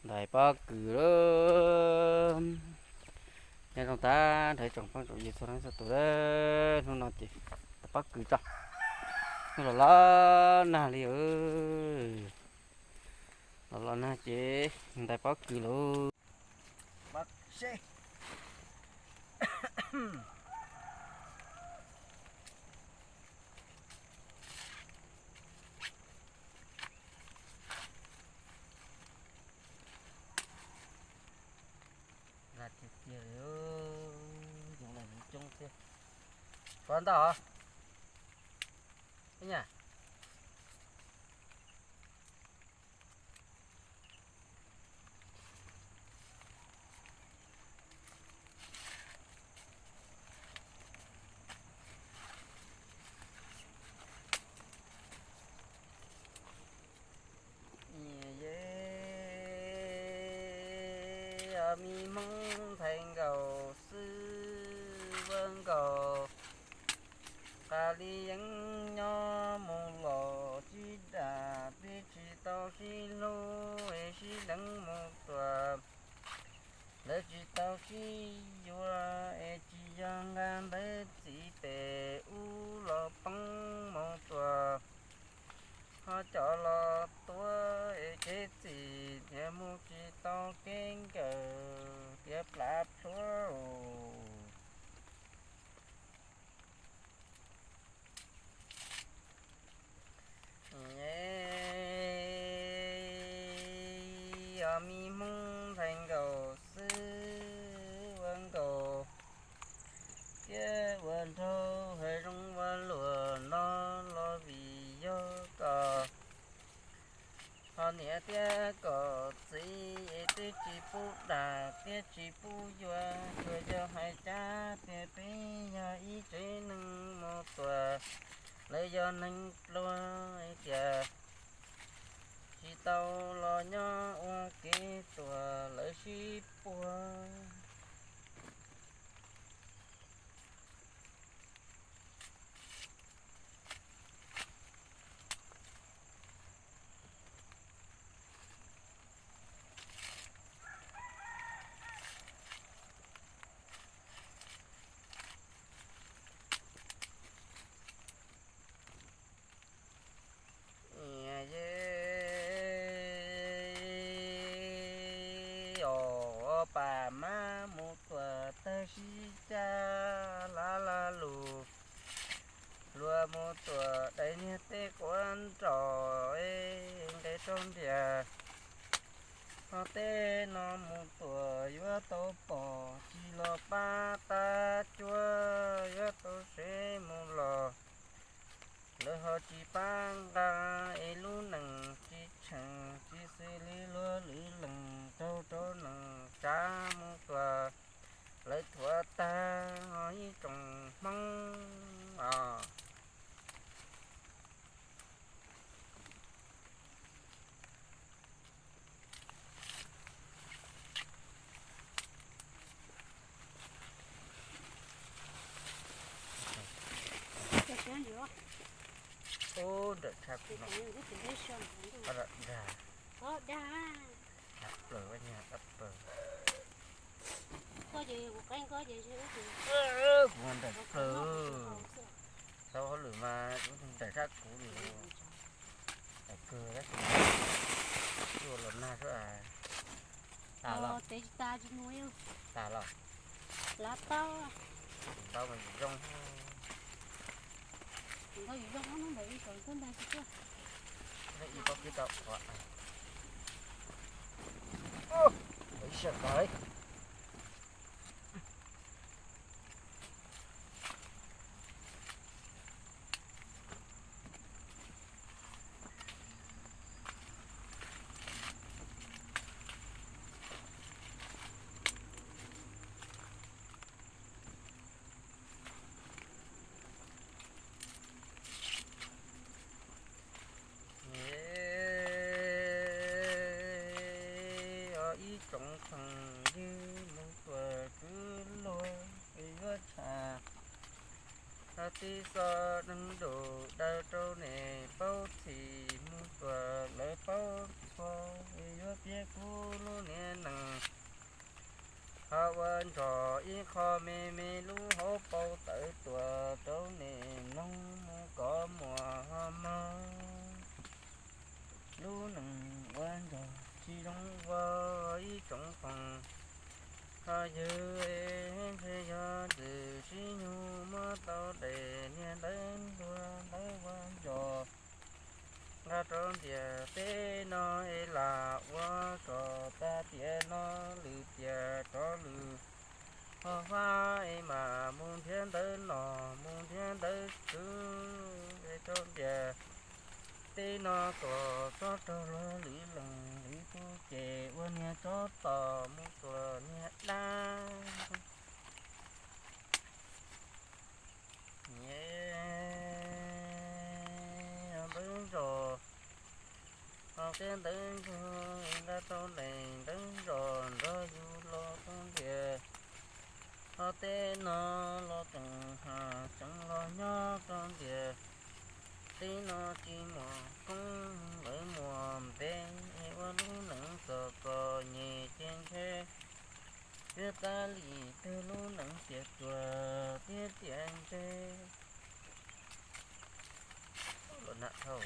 Ntais pob kws lawm. Nyob zoo tag nrho tsoom phooj tsoom ywg txhua leej txhua tus, hnub no ces ntais pob kws tso. Hnub los los nag li, los los nag ces ntais pob kws lauj. Nag tiag tiag li, yoov los yoov coob thiab. Puas ntau os? Ib nyuag Yej, o, me Hmoob ntxhais nkaus xwb ua nkaus, qas li yeeb nyob mus los sib dam, twb tsis tau sib hlub es sib deev mus tuaj. Lawv tsis tau sib yuav es tsis yog nqa npawb txiv pem ub los poob mus tuaj, ho cov los tuaj es kev txim thiaj mus tsis tau kev nkawm tiav plav plhuav. Yej, o, me Hmoob ntxhais nkaus xwb ua nkaus, thiab ua nraug hav zoov ua luam no los vim yog koj ho niam thiab koj txiv es twb tsis pub dag thiab tsis pub yuav, tsuas yog hais cas tias peb yog ib tsev neeg mus tuaj, lawv yog neeg pluag tias tsis tau los nyob ua ke tuaj lawv sib puag. Yej, o, pab mab mus tuaj tag sib cag laj laj lus, luag mus tuaj daim niag teb quav nroj nqes rau ntiaj, ho tej no mus tuaj yuav tau pom tsis los pab tab cuab yuav tau sev mus los. Lawv ho tsis pab nqa es lub neej tsis tsheej tsis xws li luag lwm leej raug rau neej tsa mus tuaj, lawv thuam tag ho ib tsoom Hmoob os. Ub, nrawm tshaj kuv no. Dag, dag plaws, nyag dab plaws. Kuv mas nrawm plaws. Tau hauj lwm mas nrawm tshaj kuv li. Nrawm kawg tab sis mas yuav los nag xwb. Tas los? Tas los? Lav tau. Tau mas zoo. Tau zoo ntawd ib tsoom tuaj ntais tsis tuaj. Ib pob kib tau qhuav. Ib sab qhov. Ib tsoom phooj ywg mus tuaj kwv luag yuav tshaj, tib xov neeg ntuj daws rau nej paub txhim mus tuaj lawv paub txhua, yuav Thiab kuv lub niag nees ho ua nrog ib qho me me lub hauv paus tawv tuaj rau niam noog mus kov muag ho mog. Lub nees ua nrog tsis zoo ua ib tsoom khoom, ho yog ntshe yog ntxwg sib nyug muab tau daim niag ntawv nplua ntawv ua nrog nqa rau ntiaj teb no es lam ua kom tag tiam no lwm tiam rov lwm ho fab es mam mus nrhiav ntawv noj mus nrhiav ntawv tswv es rau ntiaj teb no kom tsob raug luag lwm leej lwm tus ces ua niag tsob tom mus txuas niag dab. Niam ntawv zos, ho tej ntawv ntsuag nqa tau daim ntawv zos nrog yus los rau ntiaj, ho tej no los tseem ha tseem los nyob rau ntiaj teb no tsis muaj koob lawv muaj npe, ua lub neej txom txom nyem ces ntshe yuav tas li twg lub neej tiam cuag thiab tiam ntse. Los nag dhau